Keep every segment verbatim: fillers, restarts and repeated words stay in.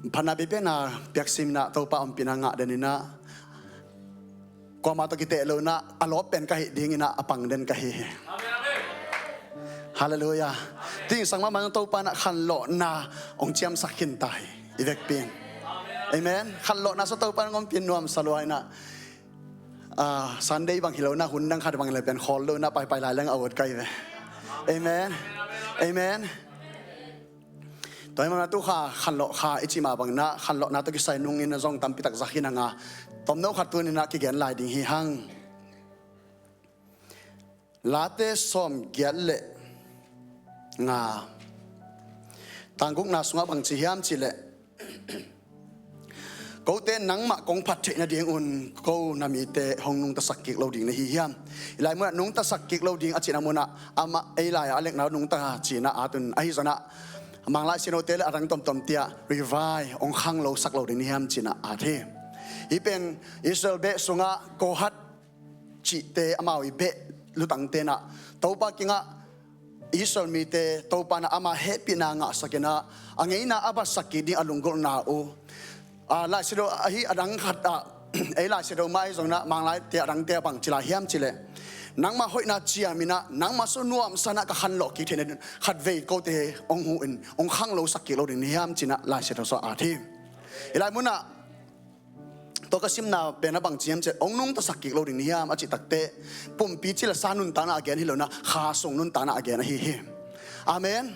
Phatna biakpiakna piaksim inah Topa ompihna ngah den inah kuama tawh kiteh lo inah a lawp pen ka hih ding inah a pang den ka hi hi. Halleluiah. Tingsang mahmah Topa inah khanlawhna hong ciamsak khin ta hi i vekpi in. Amen. Khanlawhna sung Topa in hong ompih nuamsa lua inah Sunday bang hi lo inah hun dang khat bang le pen khawl lo inah paipai lai leng a ut kai ve. Amen. Amen. Tua hi mana tu kha khanlawh kha i cih mah bang inah khanlawhna tawh kisai nung in a zong tampi tak zak hi nanga tomno khat tuni inah kigen lai ding hi hang. Late sawm giat le nga tang gukna sungah bang ci hiam cih leh kote nangmah kong phat theih nadingun ko na mite hong nungtasak kik lo ding na hi hiam? I lai munah nungtasak kik lo ding a cihna munah amah ei lai-ah a lekna nungta cinah at un ahi zonah Manglai sinote le a dang tomtom tiah revive hong khanglosak lo ding ni hiam cinah at hi. Hih pen Israel beh sungah Kohat cihte amau i beh lutang tenah Topa kingah Israel mite Topa inah ama hehpihna ngahsak inah a ngeina a batsak kik ding a lunggulhna uh. Laisido ahi a dang khat ah ei Laisido mah ahi zonginah Manglaite a dangte a bang ci lai hiam cih leh nangmah hoihna ciam inah nangmah sung nuamsa inah ka khanlawh kik theihna khatvei kote hong huh in hong khanglosak kik lo ding ni hiam cinah Laisido sungah at hi. I lai munah tua ka simna pen a bang ci hiam cih leh hong nungtasak kik lo ding ni hiam a cih takteh pumpi cih le sa nuntakna a gen hi lo inah kha sung nuntakna a gen ahi hi. Amen.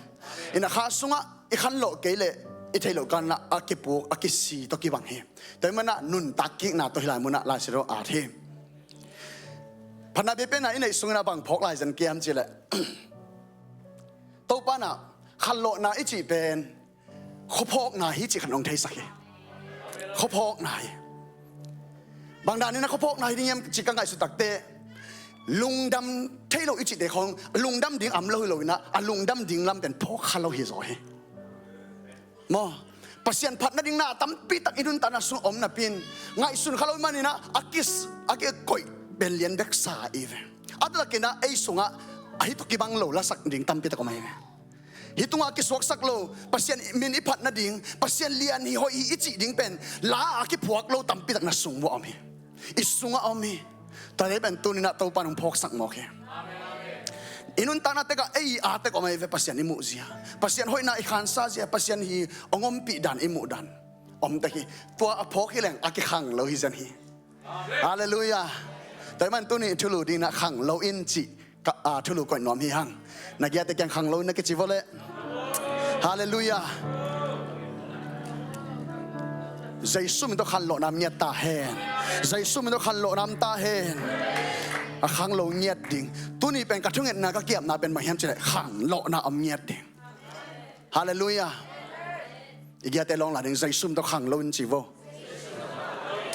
Inah kha sungah i khanlawh kei leh i theih loh kanah a kipuk a kisi tawh kibang hi. Tua hi manah nuntak kikna tawh hi lai munah Laisido at hi. Phatna biakpiakna i neih sungin a bang phawk lai zen kiam cih leh Topa inah khanlawhna i cih pen khuaphawkna hi cih khat hong theisak hi. Khuaphawkna hi. Bang danin a khuaphawkna hi ding hiam cih ka ngaihsut takteh lungdam thei lo i cihte khong lungdam ding om lo hi lo inah a lungdam ding lam pen phawk kha lo hi zaw hi. Maw, Pasian phat nading na tampi tak i nuntakna sung om napi in ngaihsun kha lo i maninah a kis a kikoih pen lian bek sa i ve. A taktakinah ei sungah ahi tawh kibang lo lasak ding tampi tak om ahi ve. Hih tungah kisuaksak lo Pasian min i phat nading, Pasian lian hi hoih hi i cih ding pen la a kiphuak lo tampi tak na sung vuah om hi. I sungah om hi. Tua hi pen tuninah Topa in hong phawksak mawk hi. I nuntakna tekah ei a tek om ahi ve Pasian i muhzia, Pasian hoihna i khansa zia, Pasian hi hong ompih dan i muh dan om tek hi. Tua a phawk hi leng a kikhang lo hi zen hi. Halleluiah. Tua hi man tuni thulu dinginah khang lo in cih ka, a, thulu koih nuam hi hang. Na giate kiang khang lo in na kici vawleh. Halleluiah. Jesu min tawh khanlawhna om ngiat ta hen. Jesu min tawh khanlawhna om ta hen. A khang lo ngiat ding. Tuni pen ka thungetna ka kiapna pen bang hiam cih leh khanlawhna om ngiat ding. Halleluiah. I giate lawng la ding Jesu min tawh khang lo in ci vo.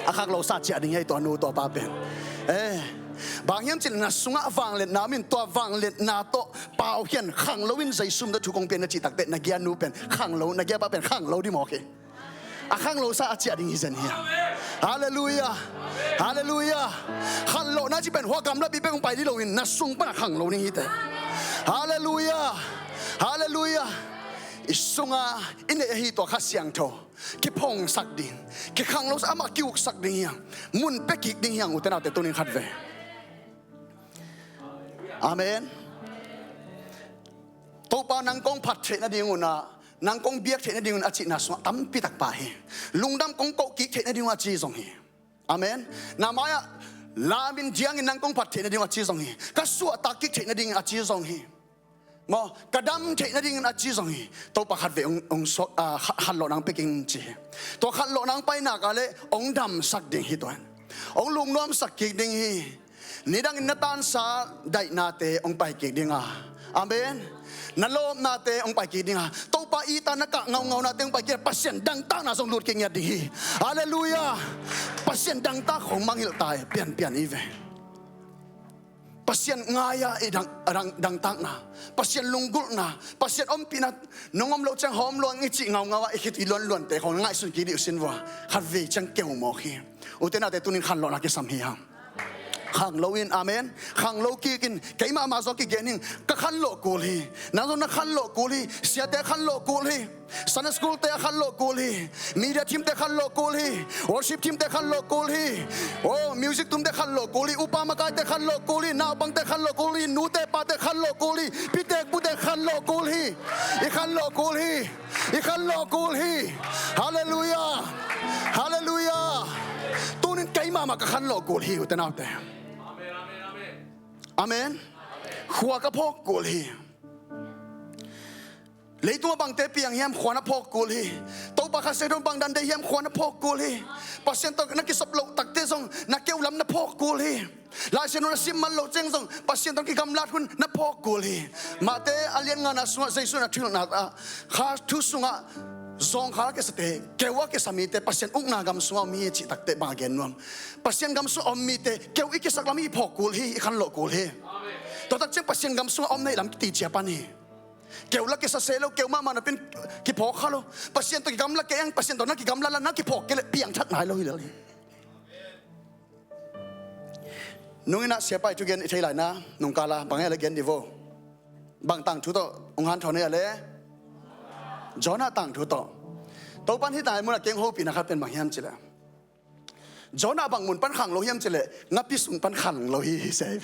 A khak lo sa ciah ding hi tua nu tua pa pen. Eh, bang hiam cih leh na sungah vangliatna om in tua vangliatna tawh paukhian khang lo in Jesu min tawh thu kong pian na cih takteh na gia nu pen khang lo, na gia pa pen khang lo ding mawk hi. A khang lo sa a ciah ding hi zen hi. Halleluiah. Halleluiah. Khanlawhna cih pen hua gamlapi pen hong pai dih lo in na sung pan a khang lo ding hi teh. Halleluiah. Halleluiah. I sungah i neih ahi tua Kha Siangtho kiphongsak ding, kikhang lo sa amah kiuksak ding hi hang, mun pia kik ding hi hang, ute naute tunin khat ve. Amen. Topa nang kong phat theih nadingun ah, nang kong biak theih nadingun a cihna sungah tampi tak pha hi. Lungdam kong koh kik theih nadingun a ci zong hi. Amen. Na mai-ah lamin diangin nang kong phat theih nadingun a ci zong hi. Ka suahtak kik theih nadingin a ci zong hi. Maw, ka dam theih nadingin a ci zong hi. Topa khat ve hong, hong suak, a, kha-, khanlawhna hong pia kik in ci hi. Tua khanlawhna hong pai nak leh hong damsak ding hi tuan. Hong lungnuamsak kik ding hi. Nidangin na tansa daihnate hong pai kik ding a. Amen. Na lawpnate hong pai kik ding a. Topa it a na kah ngaungaunate hong pai kik a. Pasian dangtakna zong lut kik ngiat ding hi. Halleluiah. Pasian dangtak khong mangngilh ta hi. Pianpian hi ve. Pasian ngai-a i dang, dang, dangtakna, Pasian lunggulhna, Pasian ompihna, nong om loh ciang hawm luang i cih ngaungau-a i khitui luanluante khong ngaihsun kik dih uh sin vua. Khatvei ciang keu mawk hi. Ute naute tunin khanlawhna kisam hi hang. Khanglo in, amen. Khanglo kik in, keimah mah zong kigen hing, ka khanlawh kul hi. Nang zong na khanlawh kul hi. Siate a khanlawh kul hi. Sunday school te a khanlawh kul hi. Media team te khanlawh kul hi. Worship team te khanlawh kul hi. Oh, music tum te khanlawh kul hi. Upa makai te khanlawh kul hi. Naupang te khanlawh kul hi. Nu te pa te khanlawh kul hi. Pi te pu te khanlawh kul hi. I khanlawh kul hi. I khanlawh kul hi. Halleluiah. Halleluiah. Tunin keimah mah ka khanlawh kul hi, ute naute. Amen. Khua ka phawk kul hi. Leitungah bangte piang hiam, khua na phawk kul hi. Topa Kha Siangtho bang dan deih hiam, khua na phawk kul hi. Pasian tawh na kisop loh takte zong na keu lam na phawk kul hi. Lai Siangtho na sim man loh ciang zong Pasian tawh kigamlat hun na phawk kul hi. Matthai a lian ngana sungah Jesu na thuhilhna ah, kha thu sungah zawngkhal a kisate, keu a kisa mite Pasian ukna gam sungah om hi cih takte bang a gen nuam. Pasian gam sungah om mite keu i kisak lam i phawk kul hi, i khanlawh kul hi. Tua tak ciang Pasian gam sungah om na hih lam kiti cia pan hi. Keu la kisa se lo, keu mahmah napi-in kiphawk kha lo. Pasian tawh kigamla kei ang, Pasian tawh na kigamla la, na kiphawk kei leh piangthak nai lo hi lel hi. Nung in ah siapa i thugen i thei lai na, nung kala bang hia le gen di vo. Bang tangthu tawh hong hanthawn hia le? Jonah tangthu tawh. Topan hih tangthu mun ah kei hong hopihna khat pen bang hiam cih leh, Jonah bang mun pan khanglo hiam cih leh, ngapi sung pan khanglo hi, hi se.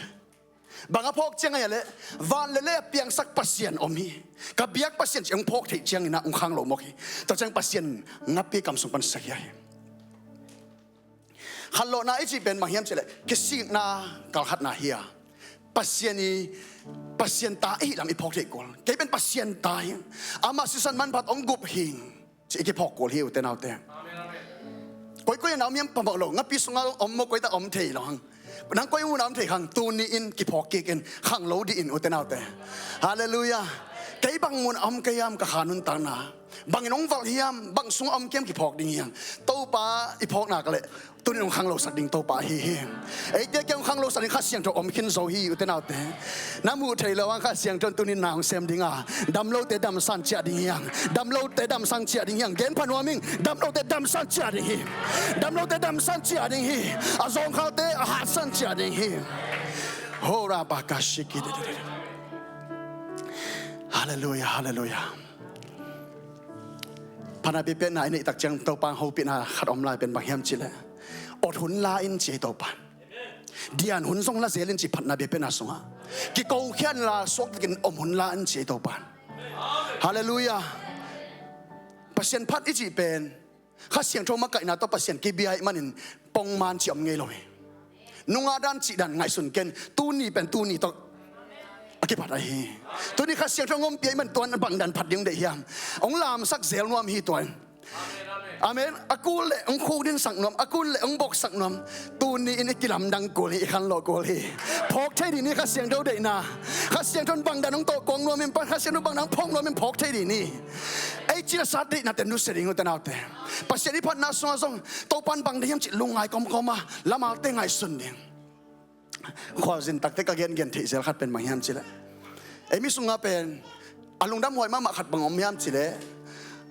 Bang a phawk ciang a hia leh, van le lei a piangsak Pasian om hi. Ka biak Pasian cih hong phawk theih ciangin ah hong khanglo mawk hi. Tua ciang Pasian ngapi kam sung pan sakhia hi. Khanlawhna i cih pen bang hiam cih leh, kisikna kalkhatna hi a, Pasian i, Pasian ta i hih lam i phawk theih kul. Kei pen Pasian ta hi. Amah sisan manphat hong gup hi. Ci i kiphawk kul hi, ute naute. Koikoi a na om hiam phamawh lo, ngapi sungah om maw, koi tak om thei lo hang. Nang koi mun a om thei hang, tuni in kiphawk kik in, khanglo dih in, ute naute. Halleluiah. Kei bang mun a om ka hiam, ka kha nuntakna. Bangin hong valh hiam, bang sungah om ka hiam kiphawk ding hiam. Topa i phawkna ka leh, tunin hong khanglosak ding Topa ahi hi. Eite kiang hong khanglosak ding Kha Siangtho om khin zo hi, ute naute. Na muh thei lo ang Kha Siangtho in tunin na hong sem ding a, damlote damsan ciah ding hi ang. Damlote damsan ciah ding hi ang. Gen pha nuam ing, damlote damsan ciah ding hi. Damlote damsan ciah ding hi. A zawngkhalte a hatsan ciah ding hi. Hora baka shiki de de de. Halleluiah, halleluiah. Phatna biakpiakna i neih tak ciang Topa hong hopihna khat om lai pen bang hiam cih leh, ot hun la in ci hi Topa. Dian hun zong la zel in ci phatna biakpiakna sungah. Kiko khian la suak takin om hun la in ci hi Topa. Halleluiah. Pasian phat i cih pen Kha Siangtho makaihna tawh Pasian kibia ahih manin pongman cih om ngei lo hi. Nungah dan cih dan ngaihsun ken, tuni pen tuni tawh a kiphat ahi hi. Tuni Kha Siangtho hong ompih ahih man tua in bang dan phat ding deih hiam. Hong lamsak zel nuam hi tua in. Amen. A kul leh hong khukdinsak nuam, a kul leh hong boksak nuam. Tuni in i kilamdang kul hi, i khanlawh kul hi. Phawk thei dih ni Kha Siangtho deihna. Kha Siangtho in bang dan hong tawh kawk nuam in, Kha Siangtho in bang dan hong phawk nuam in phawk thei dih ni. Ei cina sat deihna ten nusia ding, ute naute. Pasian i phatna sungah zong Topan bang deih hiam cih lungngai kawmkawm a, lamalte ngaihsun ding. Khualzin takte ka gengen theih zel khat pen bang hiam cih leh, ei mi sungah pen a lungdam huai mahmah khat bang om hiam cih leh,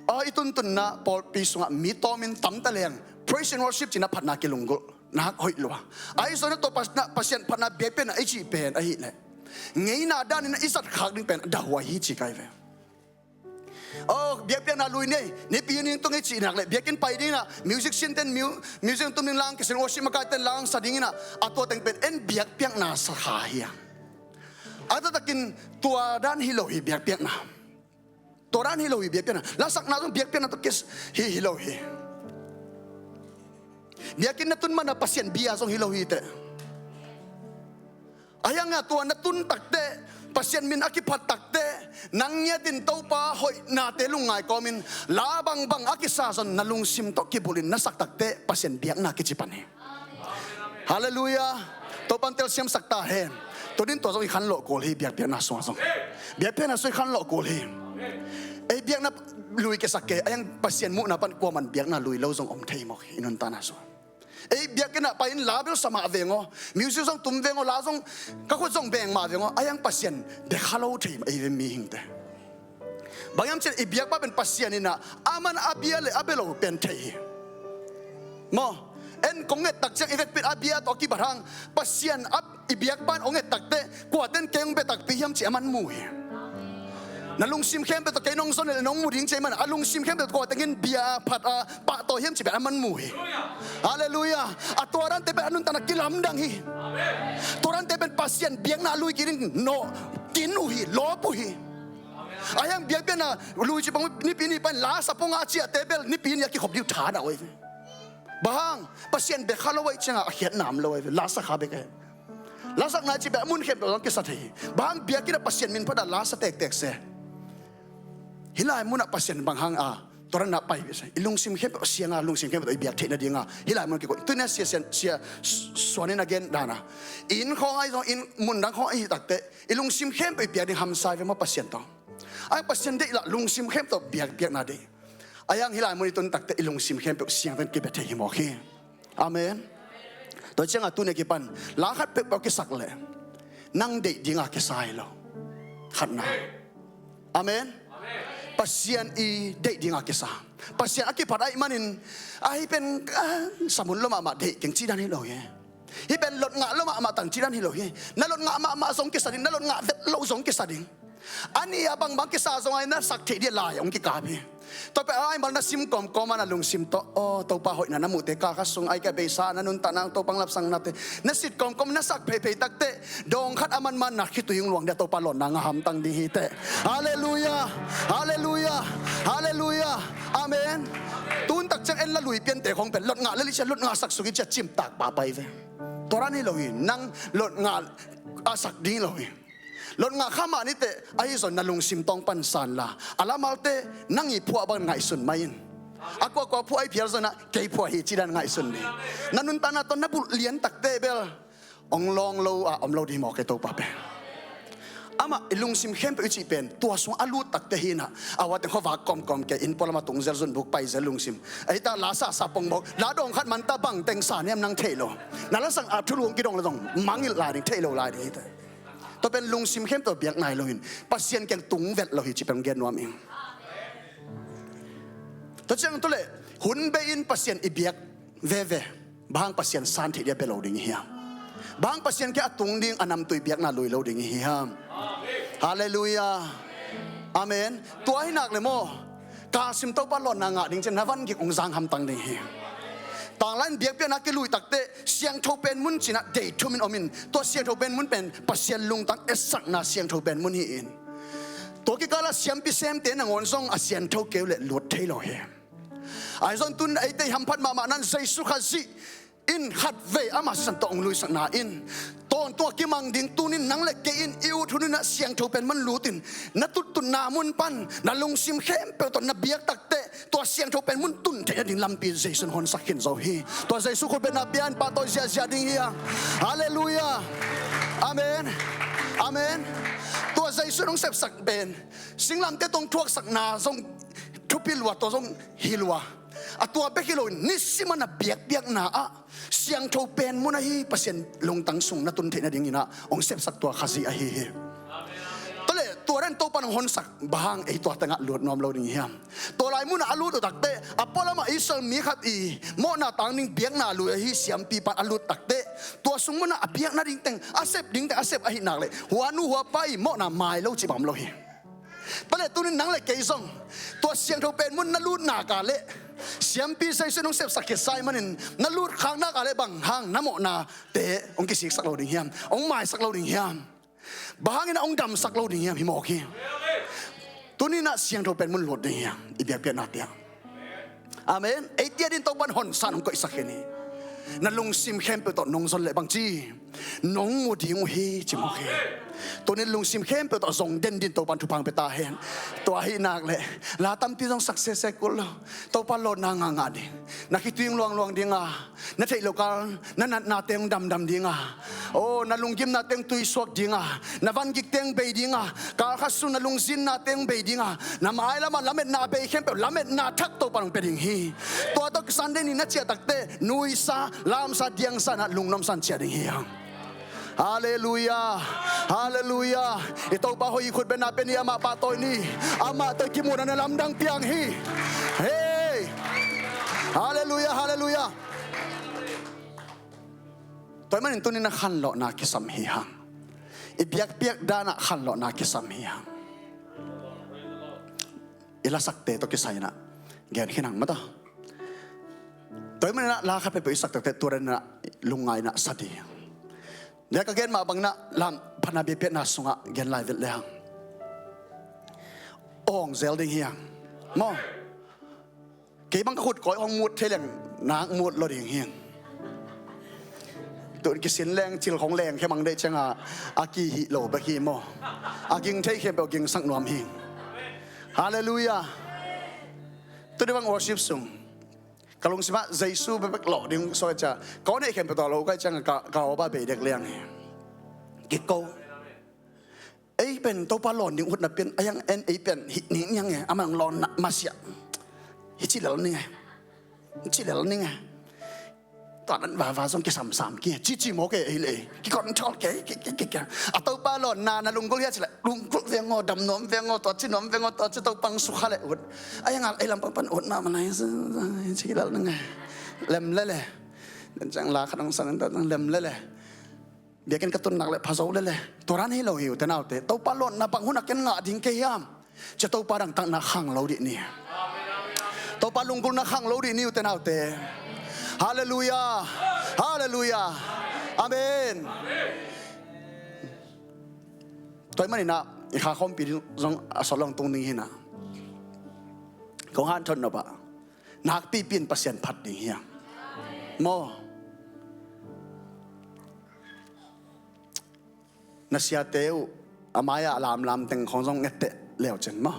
aw, i tuntunna pawlpi sungah mi tawmin tamta leng praise and worship cihna phatna kilunggulh nak hoih lua. Ahi zongin tua Pasian phatna biakpiakna i cih pen ahih leh, ngeina danin i zat khak ding pen a dahuai hi ci kai ve. Oh, biakpiakna lui nei, Nipi ning tung i cih nak leh, biakinn pai ding in ah, music sin ten mu-, music tum ding lang, kisen worship makai ten lang sa ding in ah, a tua teng pen en biakpiakna sa kha hi a. A taktakin tua dan hi lo hi biakpiakna. Tua dan hi lo hi biakpiakna. Lasakna zong biakpiakna tawh kis hi, hi lo hi. Biakinn na tun man a Pasian bia zong hi lo hi teh. Ahi hangin tua na tun takteh, Pasian min a kiphat takteh, nang ngiatin Topa hoihnate lungngai kawmin la bangbang a kisa zong na lungsim tawh kibulhin na sak takteh Pasian biakna kici pan hi. Halleluiah. Topan telsiamsak ta hen. Tunin tua zong i khanlawh kul hi, biakpiakna sungah zong. Biakpiakna sungah i khanlawh kul hi. Ei biakna lui kisak kei, ahi hang Pasian muhna pan kuaman biakna lui lo zong om thei mawk hi, i nuntakna sungah. Ei biakinn ah pai-in la bel sa mah veng aw, music zong tum veng aw, la zong ka khut zong beng mah veng aw, ahi hang Pasian bia kha lo thei mah ei ve mihingte. Bang hiam cih leh i biakpa pen Pasian in ah, aman a bia le a bia lo pen thei hi. Maw, En kong et tak ciang i vekpi in a bia tawh a kibat hang, Pasian a i biak pan hong et takteh, kuate in kei hong bia takpi hiam cih a man mu hi. Na lungsim khempeuh tawh kei nong zon leh nong mu ding cih man a, lungsim khempeuh tawh kuate in bia a, phat a, pahtawi hiam cih pen a man mu hi. Halleluiah. A tua dante pen a nuntakna kilamdang hi. Tua dante pen Pasian biakna a lui kik ding nawh, kin uh hi, lawp uh hi. A hiang biakpiakna lui cih bang Nipi ni pan la sa pong a ciahte bel Nipi ni a kikhop ding uh tha na uh hi. Bang hang? Pasian bia kha lo ahih ciangin a khiatna om lo hi. La sa kha bek hi. La sakna cih pen a mun khempeuh zong kisa thei hi. Bang hang? Biakinn ah Pasian min phat a la sa tektek se. Hih lai munah Pasian bang hang a, tua dan a pai beh se. I lungsim khempeuh siang a, lungsim khempeuh tawh i biak theih nading a, hih lai munah kiko. Tuni a sia, sia, sia Suan in a gen dan a, inn khawng ahi zong, inn mundang khawng ahi takteh, i lungsim khempeuh i biak ding hamsa hi ve maw Pasian tawh. A hiang Pasian deih lah lungsim khempeuh tawh biak, biakna deih. A hiang hih lai mun i tun takteh i lungsim khempeuh siangtho in kibia thei hi mawk hi. Amen. Tua ciangin tuni a kipan la khat peuhpeuh kisak leh nang deih ding a kisa hi lo. Khatna. Amen. Pasian i deih ding a kisa. Pasian a kiphat ahih manin, a hih pen, ah, samun lo mahmah deih keng cih dan hi lo hi. Hih pen lot ngah lo mahmah tang cih dan hi lo hi. Na lot ngah mahmah zong kisa ding, na lot ngah vet lo zong kisa ding. A nih a bangbang kisa zong a, na sak theih ding a lai hong kikap hi. Tua pen a lai mal na sim kawmkawm a, na lungsim tawh, aw, Topa hoihna na muhte kal khat sung a, i ka beisa na nuntakna, Topa hong lapsang nate na sit kawmkawm, na sak pheiphei takteh, dawng khat a manman na khitui hong luang ding a, Topa lawnna ngah hamtang ding hi teh. Halleluiah. Halleluiah. Halleluiah. Amen. Tun tak ciang en la lui piante khawng pen lot ngah lel hi ci a, lot ngah sak suk hi ci a, cimtak pahpah hi ve. Tua dan hi lo hi. Nang lot ngah a sak ding hi lo hi. Lot ngah kha mah ni teh, ahi zong na lungsim tawng pan san la. A la malte, nang i phuah bang ngaihsun mai in. A kuakua phuah ahi phial zong a, kei phuah hi cih dan ngaihsun ni. Na nuntakna tawh na bulh lian takteh bel hong lawng lo a om lo ding hi mawk hi, Topa pen. Amah i lungsim khempeuh i cih pen tua sungah a lut takteh hi na. A ua teng khuavak kawmkawm kei, inn pualam a tung zel, zunbuk pai zel lungsim. Ei ta la sa sa pong mawk, la dawng khat man ta bang teng sa niam nang thei lo. Na la sang a thulu hong kidong le zong mangngilh lai ding, thei lo lai ding hi teh. Tua pen lungsim khempeuh biak nai lo in, Pasian kiang tung vet lo hi cih pen gen nuam ing. Tua ciang tu leh hun bei in Pasian i biak veve, bang hang Pasian san theih ding a bia lo ding i hiam? Bang hang Pasian kiang a tung ding a namtui biakna lui lo ding i hiam? Halleluiah. Amen. Tua hi nak leh maw, ka sim Topa lawnna ngah ding ciang na van gik hong zang hamtang ding hi. Tanglai in biakpiakna kiluih takteh siangtho pen mun ci-in a dei thum in om in, tua siangtho pen mun pen Pasian lungtang etsakna siangtho pen mun hi in. Tua kikal a siampi semte nangawn zong a siangtho kei uh leh lut thei lo hi. Ahi zong tun eite i hamphat mahmah nan Jesu Khazih in khatvei ama sisan tawh hong luisakna in, tawntung a kimang ding tuni in nang le kei in i ut hun in a siangtho pen mun lut in, na tuttutna mun pan na lungsim khempeuh tawh na biak takteh, tua siangtho pen mun tun theih nading lampi Jesu in honsak khin zo hi. Tua Jesu khutbetna bia in pahtawi ziahziah ding hi hang. Halleluiah. Amen. Amen. Tua Jesu in hong sepsak pen singlamteh tawh hong thuaksakna zong thupi lua, tua zong hi lua. A tua bek hi lo in nisim a na biakpiakna ah siangtho pen mun ahi Pasian lungtang sung na tun theih nading in a hong sepsak tua Khazih ahi hi. Tua leh tua dan Topa in hong honsak bang hang ei tua teng ah lut nuam lo ding hiam? Tua lai mun ah a lut uh takteh, a pualam ah Israel mi khat i mawhna tang ding biakna lui ahi siampi pan a lut takteh, tua sung mun ah a biak nading teng, a sep ding teng a sep ahih nak leh hua nu hua pa i mawhna mai lo cih bang om lo hi. Tua leh tuni in nang le kei zong tua siangtho pen mun na lut nak leh, siampi Jesu in hong sepsak khit sa ahih manin na lut khak nak leh bang hang na mawhnate hong kisiksak lo ding hiam? Hong maisak lo ding hiam? Bang hangin a hong damsak lo ding hiam? Hi mawk hi. Tuni in a siangtho pen mun lut ding hiam? I biakpiaknate ah. Amen. Eite adingin Topa in honsa in hong koihsak khin hi. Na lungsim khempeuh tawh nong zon leh bangci nong mu ding uh hi, ci mawk hi. Tuni in lungsim khempeuh tawh zong den dingin Topa in thupha hong pia ta hen. Tua ahih nak leh la tampi zong sak sese kul lo. Topa lawnna ngah ngah ding, na khitui hong luangluang ding a, na theih loh kal na natnate hong damdam ding a, aw, na lunggimnate hong tuisuak ding a, na vangikte hong bei ding a, kal khat sung na lungzinnate hong bei ding a, na mailam ah lametna a bei khempeuh lametna thak Topa in hong pia ding hi. Tua tawh Sunday ni na ciah takteh nuisa, lamsa, diangsa in a lungnuamsa in ciah ding hi hang. Halleluiah. Halleluiah. I Topa hoih i khutbetna pia ni, amah pahtawi ni. Amah tawh i kimuhna na lamdang piang hi. Hei. Halleluiah. Halleluiah. Tua ahih manin tuni-in ah khanlawhna kisam hi hang. I biakpiak dan ah khanlawhna kisam hi hang. I lasakte tawh kisai-in ah gen khin hang maw ta. Tua ahih manin ah la khat peuhpeuh i sak takte tua dan-in ah lungngai-in ah sa ding. Tua ka gen mah bangin ah lam phatna biakpiakna sungah gen lai vet le hang. Awng zel ding hi hang maw. Kei bang ka khut kawih hong mut thei leng nak mut lo ding hi. Tun kisin leng cil khong leng khia mang deih ciangin a kihih lo bek hi maw. A ging thei khempeuh gingsak nuam hi. Halleluiah. Tuni bang worship sung ka lungsim ah Jesu bekbek lawh ding sawh ciang ka aw neih khempeuh tawh lo ka hih ciangin ka, ka aw bang bei dek liang hi. Kiko. Ei pen Topa lawn ding ut na pen a hiang en ei pen hih ning niang e, amah lawn na masiah. Hi ci lel ning e. Ci lel ning e. Tua nan vava zong kisamsam ki. Ci ci maw ke ei le. Ki control ke, ki, ki, ki, ki. A Topa lawnna na lunggulh hia ci le. Lunggulh veng aw, dam nuam veng aw, tua ci nuam veng aw, tua ci Topa hong sukha le ut. A hiang a ei lam pangpan ut mahmah na hi. Ci lel ning e. Lem lele. Den ciang la khat hong sang, lem lele. Biakinn ka tun nak le pha zo lele. Tua dan hi lo hi ute naute. Topa lawnna bang hun a ken ngah ding ka hiam? Cia Topa dangtakna khang lo dih ni. Topa lunggulhna khang lo dih ni ute naute. Halleluiah. Halleluiah. Amen. Tua ahih manin ah i kha khawmpi ding zong a sawt lo tung ding hi-in ah kong hanthot nop ah nakpipi in Pasian phat ding hi hang maw. Na siate uh a mai-ah a lamlam teng khong zong ngetteh leucin maw.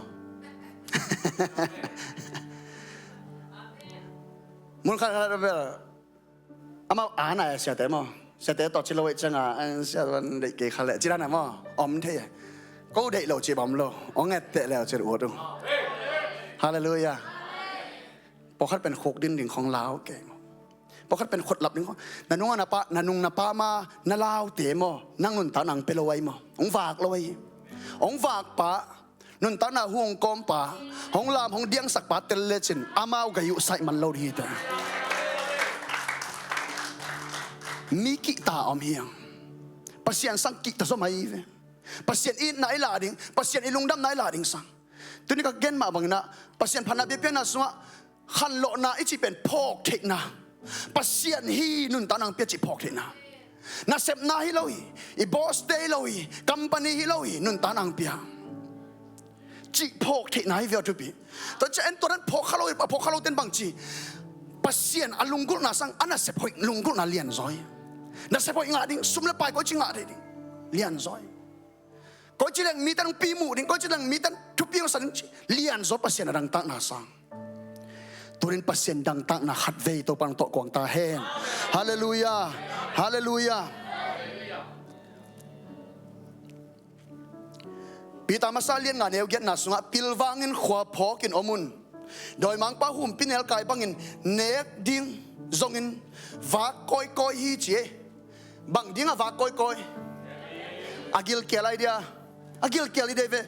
Mun khat khat bel amau a nai a siate maw. Siate tawh ci lo ei ciangin a, "An sia van deih kei kha leh," ci dan a maw om thei. Ko deih lo ci bawm lo, hong ngetteh leucin ut uh. Halleluiah. Pawlkhat pen khuk din ding khong lau kei maw. Pawlkhat pen khutlap ding khong. Na nung a na pa, na nung na pa ma na laute maw, nang nuntakna hong pia lo ahi maw. Hong vak lo ahi. Hong vak pa, nuntakna hu hong kawm pa, hong lam hong diangsak pa tel lecin amau gai uh saih man lo ding hi ta. Mi kihta om hi hang. Pasian sang kihta zom ahi ve. Pasian itna i lah ding, Pasian i lungdamna i lah ding sang. Tuni ka gen mah bangin ah Pasian phatna biakpiakna sungah khanlawhna i cih pen phawk theihna. Pasian hi nuntakna hong pia cih phawk theihna. Nasepna hi lo hi, i boss te hi lo hi, company hi lo hi, nuntakna hong pia cih phawk theihna hi ve aw thupi. Tua ciang en tua dan phawk kha lo hi, a phawk kha lo ten bang ci. Pasian a lunggulhna sang a nasep hoih lunggulhna lianzaw hi. Nasep hoih ngah ding, sum le pai koi ci ngah thei ding lianzaw hi. Koi ci leng mite hong pi muh ding, koi ci leng mite thupi hong sa ding ci lianzaw Pasian a dangtakna sang. Tunin Pasian dangtakna khatvei Topa hong tawh kuang ta hen. Halleluiah. Halleluiah. Peter masa lian nga neu giatna sungah pilvangin khua phawkin om un. Dawimangpa humpinelkai bangin nek ding zongin vak kawikawi hi ci e. Bang ding a vak kawikawi? A gilkial ai dia. A gilkial i dei ve.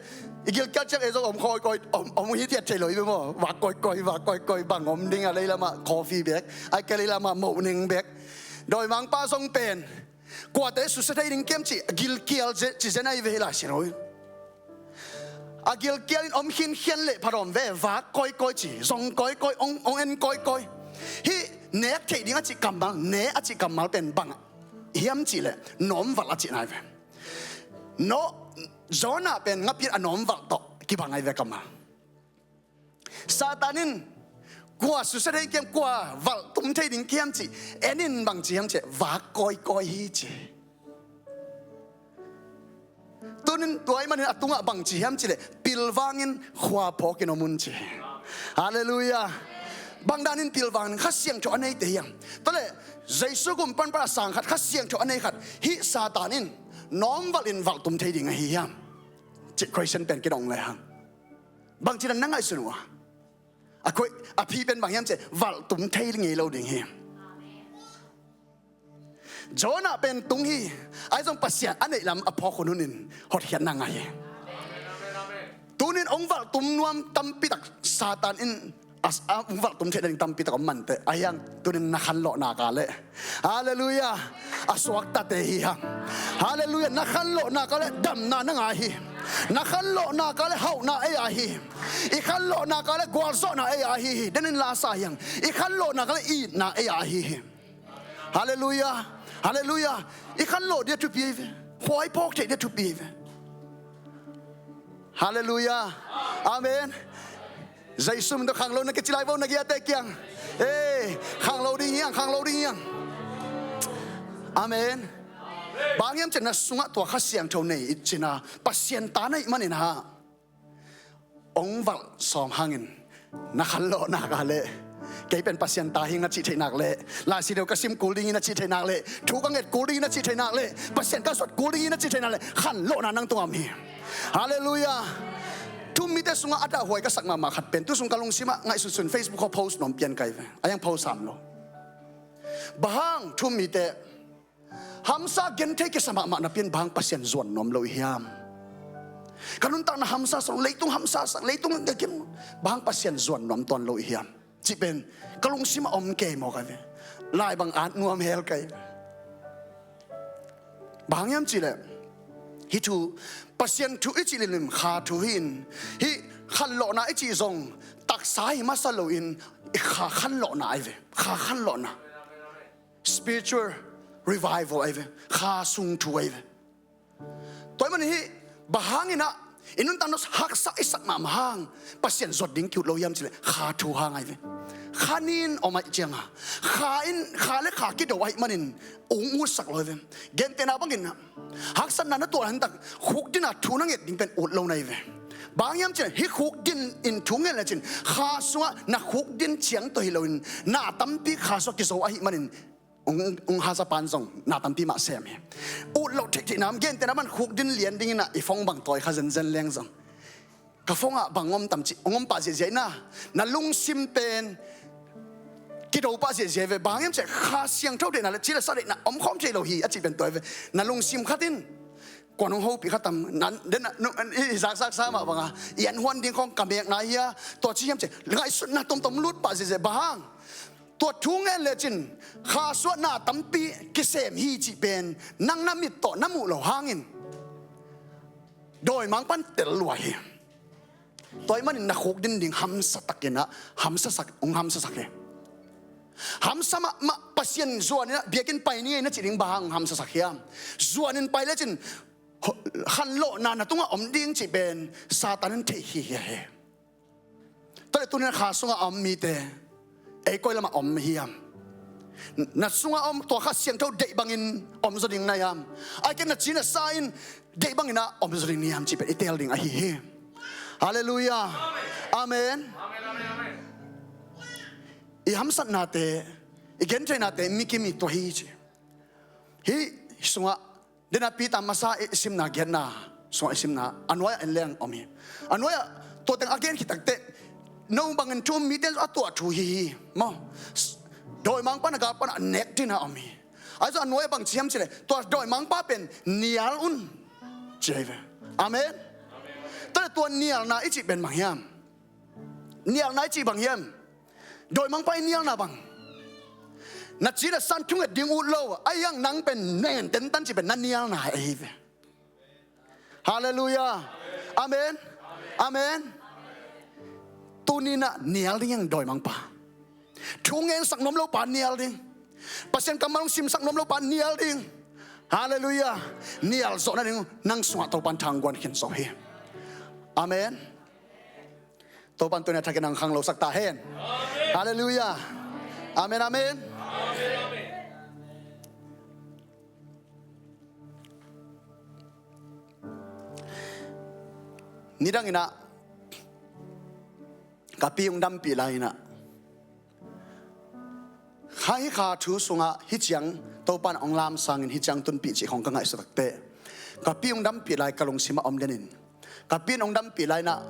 I gilkial ciang ei zong om kawikawi, om, om hi tiat thei lo i ve maw. Vak kawikawi, vak kawikawi bang om ding a, leilamah coffee bek, ai ke leilamah moh ning bek. Dawimangpa zong pen kuate susia thei ding kiam ci gilkial ci zen ai ve hi lai si lo i. A gilkial in om khinkhian leh phat om ve, vak kawikawi ci, zong kawikawi, ong, ong en kawikawi. Hih nek theih ding a cih kammal, ne a cih kammal pen bang hiam cih leh nawmvalh a cih nai ve. Nawh, Jonah pen ngapi a nawmvalh tawh kibang ai ve kammal. Satan in kua susia thei kiam, kua valh tum thei ding kiam cih en in bang ci hiam cih vak kawikawi hi ci. Tunin tua ahih manin a tungah bang ci hiam cih leh pilvangin khua phawkin om un ci. Halleluiah. Bang danin pilvangin Kha Siangtho a neite hiam? Tua leh Jesu gum panpan a sang khat Kha Siangtho a nei khat hih Satan in nawmvalh in valh tum thei ding ahi hiam? Cih question pen kidong lehang bang ci dan na ngaihsun uh a? A koi, a phi pen bang hiam cih valh tum thei ngei lo ding hi. Jonah pen tung hi. Ahi zong Pasian a neih lam a phawk hun hunin hotkhiatna ngah hi. Tunin ong valh tum nuam tampi tak Satan in A, a, ung valh tum theih nading tampi tak om manteh. Ahi hang tunin na khanlawh nak a leh, halleluiah, a suaktate hi hang. Halleluiah. Na khanlawh nak a leh damna na ngah hi. Na khanlawh nak a leh hauhna ei a hi. I khanlawh nak a leh gualzawhna ei a hi hi. Denin la sa hi hang. I khanlawh nak a leh itna ei a hi hi. Halleluiah. Halleluiah. I khanlawh ding a thupi hi ve. Khuai phawk theih ding a thupi hi ve. Halleluiah. Amen. Jesu min tawh khanglo na kici lai vo na giate kiang. Ei, khanglo ding hi hang, khanglo ding hi hang. Amen. Bang hiam cih leh na sungah tua Kha Siangtho nei i cih na Pasian ta na hih manin ah ong valh sawm hangin na khanlawh nak a leh, kei pen Pasian ta hi ing na cih theih nak leh, Lai Siangtho ka sim kul ding hi na cih theih nak leh, thu ka nget kul ding hi na cih theih nak leh, Pasian ka zuat kul ding hi na cih theih nak leh, khanlawhna nang tungah om hi. Halleluiah. Thu-um mite sungah a dahhuai ka sak mahmah khat pen, tu sung ka lungsimah ngaihsunsun Facebook khawng post nuam pian ka hi ve. Ahi hang post sam lo. Bang hang thu-um mite hamsa genthei kisa mahmah napi-in bang hang Pasian zuan nuam lo i hiam? Ka nuntakna hamsa sak, leitung hamsa sak, leitung ka kim, bang hang Pasian zuan nuam tuan lo i hiam? Cih pen ka lungsimah om kei maw ka ve. Lai bang at nuam hel ka hi. Bang hang hiam cih leh hih thu, Pasian thu i cih limlim Kha thu hi-in, hih khanlawhna i cih zong taksa hi masa loin, i kha khanlawhna ahi ve. Kha khanlawhna. Spiritual revival ahi ve. Kha sung thu ahi ve. Tua ahih manin hih bang hangin ah i nuntakna haksat i sak mahmah hang Pasian zuat ding ki-ut lo hiam cih leh Kha thu hang ahi ve. Kha nin om ahih ciangin, Kha in, Kha le Kha kido ahih manin ung utsak lo ahi ve. Gentehna bangin ah haksatna na tuah hangtak khukdin a thu na nget ding pen ut lo na hi ve. Bang hiam cih leh hih khukdin in thu nget lecin Kha sungah na khukdin ciang tawh hi loin na tampi Kha sungah kizo ahih manin ung, ung haza pan zong na tampi mah sem hi. Ut loh theihtheihna om, gentehna bangin khukdin lian dingin ah i phone bang tawi kha zenzen leng zong, ka phone ah bang om tam cih ong om pah ziahziah in ah, na lungsim pen kido pah ziahziah ve. Bang hiam cih leh Kha Siangtho deihna le ci le sa deihna om khawm thei lo hi a cih pen tua hi ve. Na lungsim khat in kuan hong hopih kha tam, nan, den, nu, i, i zakzak sa mah banga i an huan ding khawng ka mekna hi a, tua ci hiam cih leh ngaihsutna tomtom lut pah ziahziah. Bang hang? Tua thu ngen lecin Kha sungah na tampi kisem hi cih pen nang na mit tawh na muh lo hangin dawimangpa'n tel lua hi. Tua ahih manin na khukdin ding hamsa takin ah, hamsasak, ung hamsasak hi. Hamsa mahmah, Pasian zuanin ah biakinn pai ni ei na cih ding bang hang ung hamsasak hiam? Zuanin pai lecin khanlawhna na tungah om ding cih pen Satan in thei hi hi hi. Tua leh tuni-in Kha sungah a om mite, ei koi lamah om hiam? Na sungah om tua Kha Siangtho deih bangin om zaw ding na hiam? Ahih kei leh na ci na sa in deih bangin ah om zaw ding na hiam cih pen i teel ding ahi hi. Halleluiah. Amen. I hamsatnate, i gentheihnate mi kim hi tua hi ci. Hih sungah, dena Peter masa i simna giatna sungah i simna a nuai-ah en leng om hi. A nuai-ah tua teng a gen khit takteh no bangin thu-um mite a tuah thu hi hi maw. Dawimangpa na galpan a nek ding a om hi. Ahi zong a nuai-ah bang ci hiam cih leh tua dawimangpa pen nial un ci hi ve. Amen. Tua leh tua nialna i cih pen bang hiam? Nialna i cih bang hiam? Dawimangpa i nialna bang? Na ci na sa in thunget ding ut lo, ahi hang nang pen nen tentan cih pen na nialna ahi ve. Halleluiah. Amen. Amen. Tuni-in ah nial ding hi hang dawimangpa. Thu ngen sak nuam lopa nial ding. Pasian kammal hong sim sak nuam lopa nial ding. Halleluiah. Nial zawh nading nang sungah Topa'n thangguan khin zo hi. Amen. Topa'n tuni-in a thakin hong khanglosak ta hen. Halleluiah. Amen, amen. Nidangin ah ka pi hong dampih lai-in ah, hih Kha thu sungah hih ciang Topa'n hong lamsangin hih ciang tunpih cih khawng ka ngaihsut takteh, ka pi hong dampih lai ka lungsimah om denin, ka pi in hong dampih lai-in ah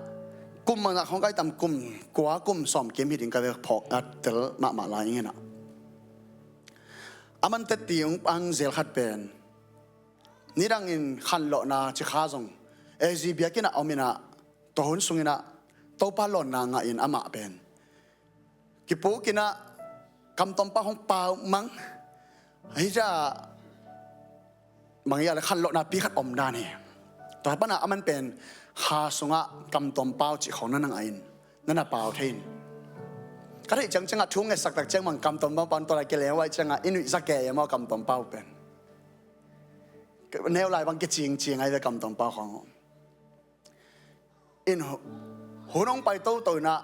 kum bangzah khawng ka hi tam, kum kua, kum sawm kim hi ding ka ve, phawk a tel mahmah lai ing in ah. Aman tetti hong pang zel khat pen nidangin khanlawhna ci kha zong A Z biakinn ah om in ah, tua hun sungin ah Topa lawnna ngahin amah pen Kipukin ah kamtawmpau hong pau mang. Ahi ciah bang hiam cih leh khanlawhna pi khat om dan hi. Tua panah aman pen kha sungah kamtawmpau cih khawng na na ngah in, na na pau thei in. Ka theih ciangciangah thu ngetsak tak ciang bang kamtawmpau pan tua lai kia leng uh ahih ciangah i nuih za kei a maw kamtawmpau pen. Neu lai bang kicingcing ahi ve kamtawmpau khawng uh. In hu-, hun hong pai toto in ah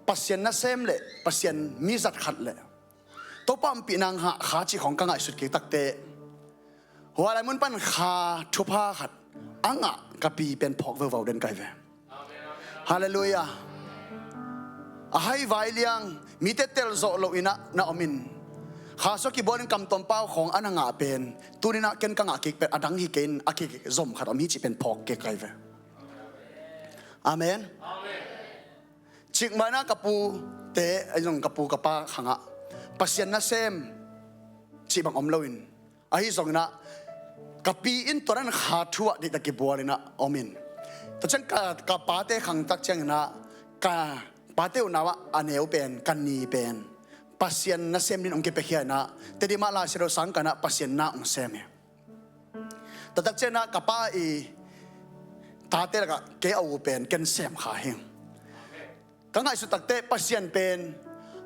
Pasian nasem le Pasian mi zat khat le Topa ompihna ngah kha cih khawng ka ngaihsut kik takteh, hua lai mun pan kha thupha khat a ngah ka pi pen phawk veuvau den ka hi ve. Halleluiah. A hai vai liang, mite telzawh loh in ah na om in, kha sungah kibualin kamtawmpau khawng a na ngah pen, tuni in ah ken ka ngah kik pen a dang hi kei in, a kizom khat om hi cih pen phawk kik ka hi ve. Amen. Cikmah in ah ka pute, ahi zong ka pu ka pa khangah Pasian nasem cih bang om loin, ahi zongin ah ka pi in tua dan kha thu ah deihtak kibualin ah om in. Tua ciang ka, ka pate khang tak ciangin ah ka pate uh nau ah a neu pen, ka ni pen Pasian nasem dingin hong kipiakhia in ah, Tedim ah Lai Siangtho sang kah in ah Pasian na hong sem hi. Tua tak ciangin ah ka pa i tate lakah kei a u pen ken sem kha hi. Ka ngaihsut takteh Pasian pen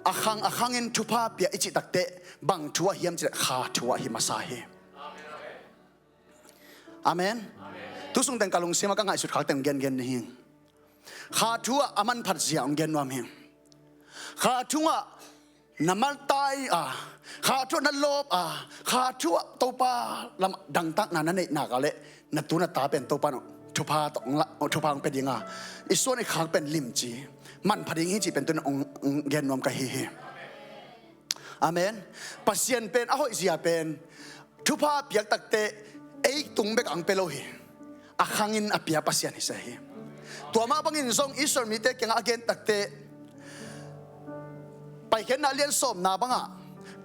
a khang a khangin thupha pia i cih takteh bang thu ah hiam cih leh kha thu ah hi masa hi. Amen. Tu sung teng ka lungsim ah ka ngaihsut khak teng gengen ni hi. Kha thu ah a manphat zia hong gen nuam hi. Kha thu ah na maltai a, kha thu ah na lawp a, kha thu ah Topa lam dangtakna na neih nak leh na tu na ta pen Topa in thupha tawh hong la, thupha hong pia ding a, i suan i khak pen limci, manpha ding hi cih pen tu in hong, hong gen nuam ka hi hi. Amen. Pasian pen a hoih zia pen thupha piak takteh ei tung bek hong pia lo hi. A khangin a pia Pasian hi se hi. Tua mah bangin zong Israel mite kiangah a gen takteh, Paikhiatna lian sawmna bangah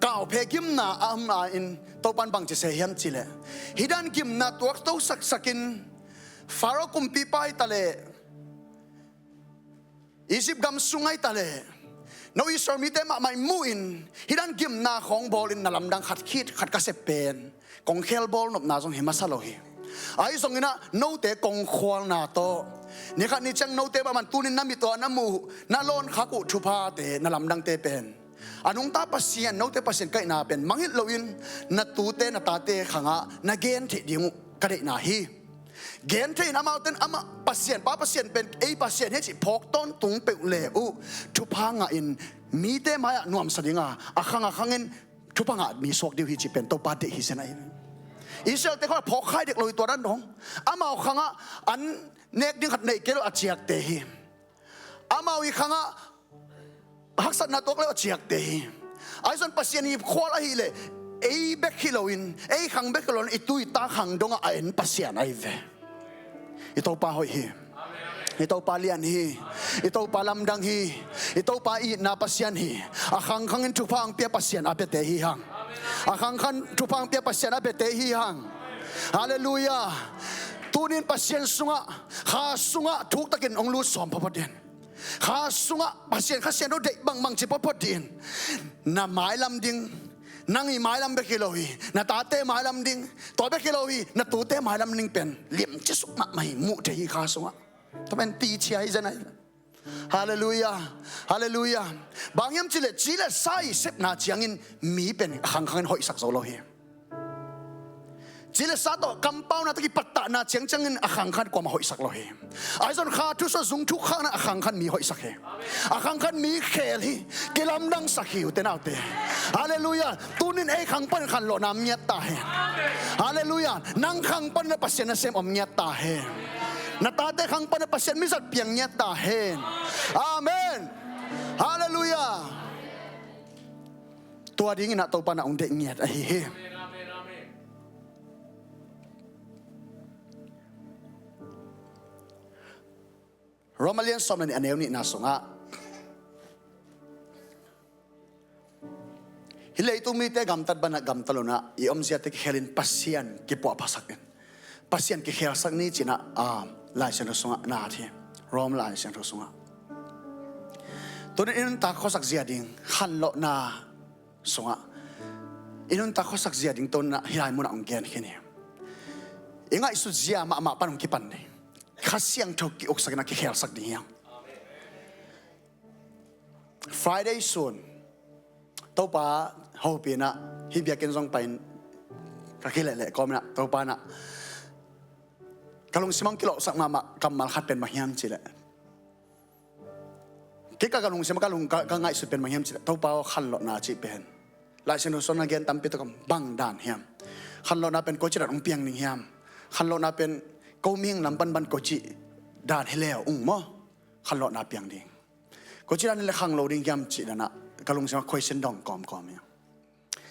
kauphe gimna a om lai-in Topa in bangci se hiam cih leh, hih dan gimna tuakto saksakin Faro kumpipa hi ta leh Egypt gam sung ahi ta leh no Israel mite mahmah in mu in, hih dan gimna khawng bawlin na lamdang khat khit khat ka sep pen kong khel bawl nopna zong hi masa lo hi. Ahi zongin ah note kong khualna tawh, ni khat ni ciang note mahmah in tuni in na mit uh a na muh uh, na lawn khak uh thuphate, na lamdangte pen a nungta Pasian, note Pasian kaihna pen mangngilh loin na tute na tate khangah na gen theih ding uh ka deihna hi. Gen thei in amaute in amah Pasian, Pa Pasian pen ei Pasian hi cih phawk tawntung peuh le uh thupha ngahin mite mai-ah nuamsa ding a, a khang a khangin thupha ngah mi suak ding uh hi cih pen Topa deih hi zen ahi. Israel-te khawng phawk khai dek lo hi tua dan dong. Amau khangah an nek ding khat neih kei lo a ciakte hi. Amau i khangah haksatna tuak lo a ciakte hi. Ahi zong Pasian i khual ahih leh ei bek hi loin, ei khang bek hi loin, i tu i ta khang dongah a en Pasian ahi ve. I Topa hoih hi. I Topa lian hi. I Topa lamdang hi. I Topa itna Pasian hi. A khang khangin thupha hong pia Pasian a piate hi hang. A khang khang thupha hong pia Pasian a piate hi hang. Halleluiah. Tunin Pasian sungah, kha sungah thuktakin hong lut sawm photphot in. Kha sungah Pasian Kha Siangtho deih bangbang ci photphot dih in. Na mailam ding, nang i mailam bek hi lo hi, na tate mailam ding, tua bek hi lo hi, na tute mailam ding pen limci suk mahmah hi, muh thei hi kha sungah. Tua pen tichia hi zen ahi. Halleluiah. Halleluiah. Bang hiam cih leh ci le sa i sepna ciangin mi pen a khangkhangin hoihsak zo lo hi. Ci le sa tawh kampauna tawh kipattahna ciangciangin a khangkhan kuamah hoihsak lo hi. Ahi zong kha thu sungah zung thuk khakna a khangkhan mi hoihsak hi. A khangkhan mi khel hi. Kilamdangsak hi ute naute. Halleluiah. Tunin ei khang panin khanlawhna om ngiat ta hen. Halleluiah. Nang khang panin Pasian nasem om ngiat ta hen. Na tate khang panin Pasian mizat piang ngiat ta hen. Amen. Halleluiah. Tua dingin ah Topa na hong deih ngiat ahi hi. Roma lian sawm le nih a neu nihna sungah, hih leitung mite gamtat banah gamta lo-in ah i omzia tawh kikhelin Pasian kipuahphasak in, Pasian kikhelsak ni ci-in ah, ah, Lai Siangtho sungah na at hi. Rome Lai Siangtho sungah Tunin i nuntak khuasak zia ding khanlawhna sungah i nuntak khuasak zia ding tawh hih lai munah hong gen khin hi. I ngaihsut zia mahmah pan hong kipan ding, Kha Siangtho ki-uksak in a kikhelsak ding hiam? Friday sun Topa hopih in ah hih biakinn zong pai-in ka kilehleh kawm in ah Topa in ah ka lungsim hong kilawhsak mahmah kammal khat pen bang hiam cih leh, kei ka, ka lungsim, ka lung, ka, ka ngaihsut pen bang hiam cih leh, Topa aw, khanlawhna cih pen Lai Siangtho sung a gen tampi tak om, bang dan hiam? Khanlawhna pen koici dan hong piang ding hiam? Khanlawhna pen ko mihing lam pan ban koici dan hi leu ung maw khanlawhna piang ding? Koici dan hi leh khang lo ding hiam cih dan ah ka lungsim ah question dong kawmkawm hi.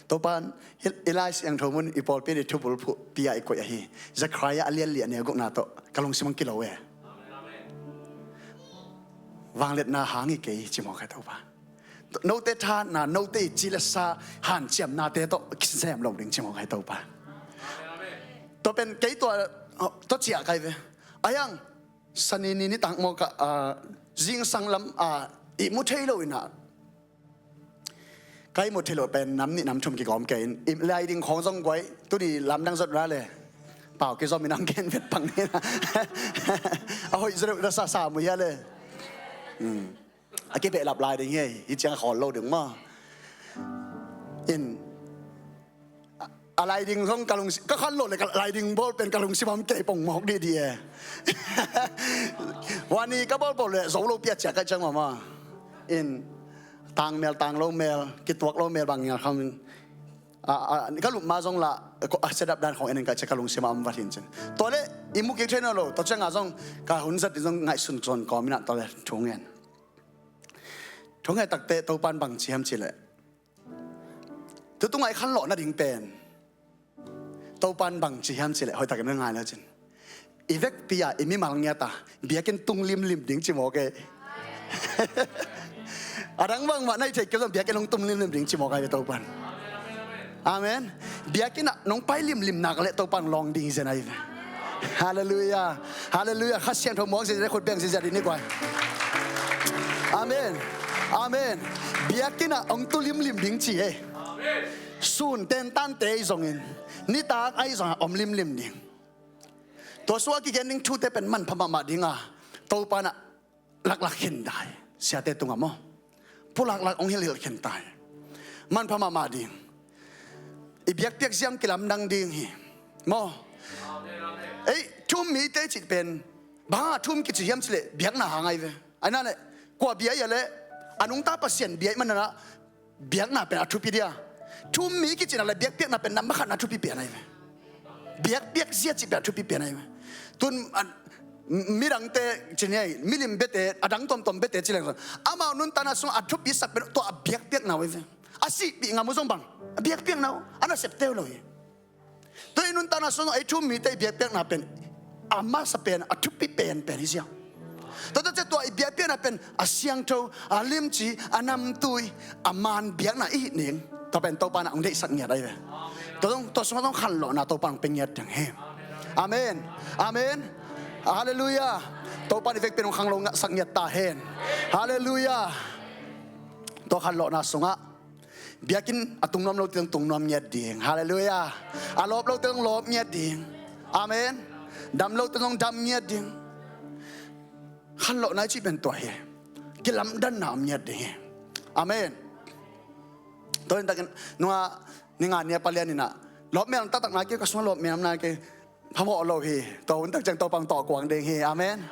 Topa in i Lai Siangtho mun, i pawlpi in i thubulphuh pi-a i koih ahi Zechariah a lian li a neu gukna tawh ka lungsim hong kilo e. Vangliatna hang hi kei ci mawk hi Topa. Note thahatna, note i ci le sa hanciamnate tawh kisem lo ding ci mawk hi Topa. Tua pen kei tua, tua ciah kai ve. A hiang, Sani ni nitak maw ka, ah, zingsang lam, ah, ihmu thei lo in ah, ka ihmu thei lo pen nam nih nam thum kigawm kei in, i lai ding khawng zong guai, tuni lamdang zot ra le pau kizom in ang gen vet pang ni na. A hoih zot na sa sa mu hia le. Hmm. A kibehlap lai ding hi, hi ciang a khawl lo ding maw? In, a, a lai ding zong ka lungsi-, ka khanlawh le ka lai ding bawl pen ka lungsim ah om kei pong mawk dihdih e. Wani ka bawlbawl le zo lo pi a ciah ka ciang mama. In, tang mel, tang lo mel, kituak lo mel bang ngial kham in. A, a, ka lup ma zong la, ko, a, set up dan khawng en in ka ciah ka lungsim ah om vat hin cin. Tua le, i mu kik thei nawn lo, tua ciang a zong, ka hun zat in zong ngaihsun zon kawm in ah tua le, thu ngen. Thu ngen takte Topan bang ci hiam cih leh, tutung a i khanlawh nading pen Topan bang ci hiam cih leh, hoih takin na ngai le cin, i vekpi a i mimal ngiat a biakinn tung limlim ding ci mawk e. A dang bangmah na hih theih kei zong biakinn hong tung limlim ding ci mawk a i ve Topan. Amen. Biakinn ah nong pai limlim nak leh Topan lawng ding hi zen a i ve. Halleluiah. Halleluiah. Kha Siangtho muak ziazia, khut beng ziazia dih ni guai. Amen. Amen. Biakinn ah hong tu limlim ding ci e. Sun tentante ahi zongin, nitak ahi zongin om limlim ding. Tua sua kigen ding thute pen manpha mahmah ding a, Topa in ah laklak khin ta hi. Siate tungah maw, pulaklak hong hilhilh khin ta hi. Manpha mahmah ding. I biakpiak ziam kilamdang ding hi maw. Ei, thu-um mite cih pen bang a thu-um kici hiam cih leh biakna hang a i ve. Ai na le, kua bia ia le, a nungta Pasian bia i man na, biakna pen a thupi dia. Thu-um mi kici na le biakpiakna pen na makhatna thupi pian a i ve. Biakpiak zia cih pen a thupi pian a i ve. Tun, a, midangte ci ni a i, milim biate, a dang tuamtuam biate ci leng zong, amau nuntakna sung a thupi sak pen tua a biakpiakna uh a i ve. A sihpih ngam uh zong bang, a biakpiakna uh, a nasepte uh lo hi. Tua i nuntakna sung ei thu-um mite i biakpiakna pen a masa pen, a thupi penpen hi ziau. Tua tua ciah tua i biakpiakna pen a siangtho, a limci, a namtui, a man biakna i hih ning, tua pen Topa in ah hong deihsak ngiat a i ve. Tua zong, tua sungah zong khanlawhna Topa in hong pia ngiat ding hi. Amen. Amen. Halleluiah. Topa in i vekpi in hong khanglosak ngiat ta hen. Halleluiah. Tua khanlawhna sungah biakinn a tung nuam lote zong tung nuam ngiat ding. Halleluiah. A lawp lote zong lawp ngiat ding. Amen. Dam lote zong dam ngiat ding. Khanlawhna i cih pen tua hi. Kilamdanna om ngiat ding hi. Amen. Tua hi takin nunga ni nga ni a palian in ah lawpmel taktakna kei, ka sungah lawpmelna kei phamawh lo hi. Tua hun tak ciang Topa in tawh kuang ding hi. Amen.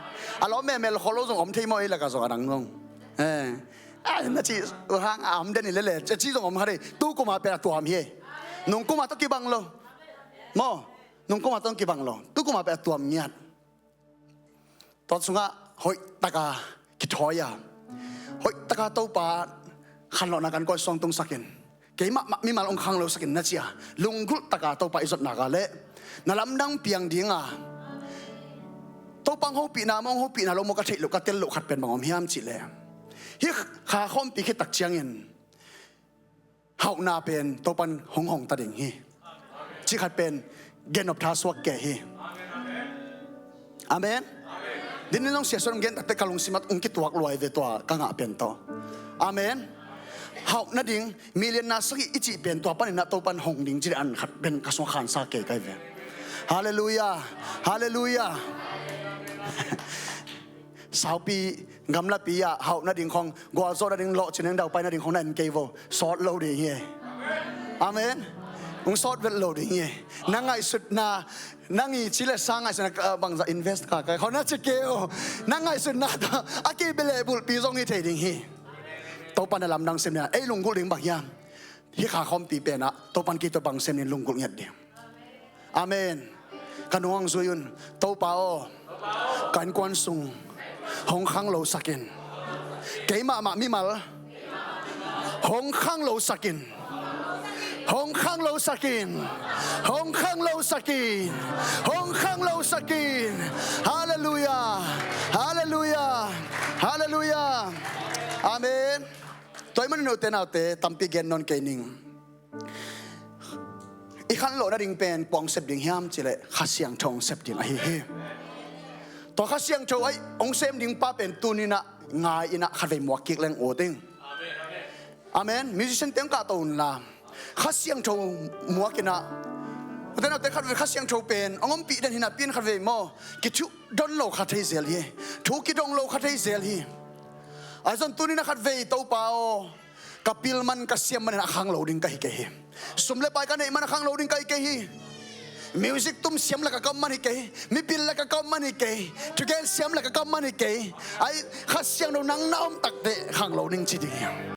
A lawpmel mel khol lo zong om thei maw, ei lakah zong a dang zong. Eh. A, na cih uh hang a om den hi lele. Ci zong om kha dei. Tu kum a pen a tuam hi. Nung kum a tawh kibang lo. Maw. Nung kum a tawh kibang lo. Tu kum a pen a tuam ngiat. Tua sungah hoih taka kithawi a, hoih taka Topa khanlawhna kan kawi suang tungsak in, keimah mah mimal hong khanglosak in na ci a, lunggulh taka Topa i zotnak a leh na lamdang piang ding a, Topa hong hopihna maw, hong hopihna lo maw ka theih loh, ka tel loh khat pen bang om hiam cih leh, hih kha khawmpi khit tak ciangin hauhna pen Topa in hong hong ta ding hi. Cih khat pen gen nop tha suak kei hi. Amen. Din in zong siasuan hong gen takte ka lungsim ah hong kituak lua hi ve tua ka ngah pen tawh. Amen. Hauh nading, million na sagih i cih pen tua panin ah Topan hong ding cih an khat pen ka sungah khansa kei kai ve. Halleluiah. Halleluiah. Saupi gamlapi ah hauh nading khong, gualzawh nading, lawhcin nading, daupai nading khong na en kei vo. Sawt lo ding hi. Amen. Hong sawt vet lo ding hi. Na ngaihsutna, nang i ci le sa ngaihsutna, ah, bangzah invest ka kai khong na ci kei uh. Na ngaihsutna tawh a kibeleh bulpi zong hi thei ding hi. Topan a lamdang sem ding a ei lunggulh ding bang hiam? Hih kha khawmpi pen ah Topan kei tawh bang sem ding lunggulh ngiat ding. Amen. Ka nung hong zui un. Topa aw, ka innkuan sung hong khanglosak in. Keimah mah mimal hong khanglosak in. Hong khanglosak in. Hong khanglosak in. Hong khanglosak in. Halleluiah. Halleluiah. Halleluiah. Amen. Tua ahih manin u te nau te, tampi gen nawn kei ning. I khanlawh nading pen kua hong sep ding hiam cih leh Kha Siangtho hong sep ding ahi hi. Tua Kha Siangtho aih hong sem ding pa pen tuni-in ah ngai-in ah khatvei muak kik leng ut ing. Amen. Musician te hong kahto un la, Kha Siangtho muak in ah. U te nau te, khatvei Kha Siangtho pen hong ompih den hi napi-in khatvei maw, kithuh don lo kha thei zel hi. Thu kidong lo kha thei zel hi. Ahi zong tuni-in ah khatvei, Topa aw, ka pil man ka siam manin a khanglo ding ka hi kei hi. Sum le pai ka neih man a khanglo ding ka hi kei hi. Music tum siam lakah ka om man hi kei hi. Mipil lakah ka om man hi kei hi. Thugen siam lakah ka om man hi kei hi. Aih, Kha Siangtho nang na om takteh khanglo ning ci ding hi.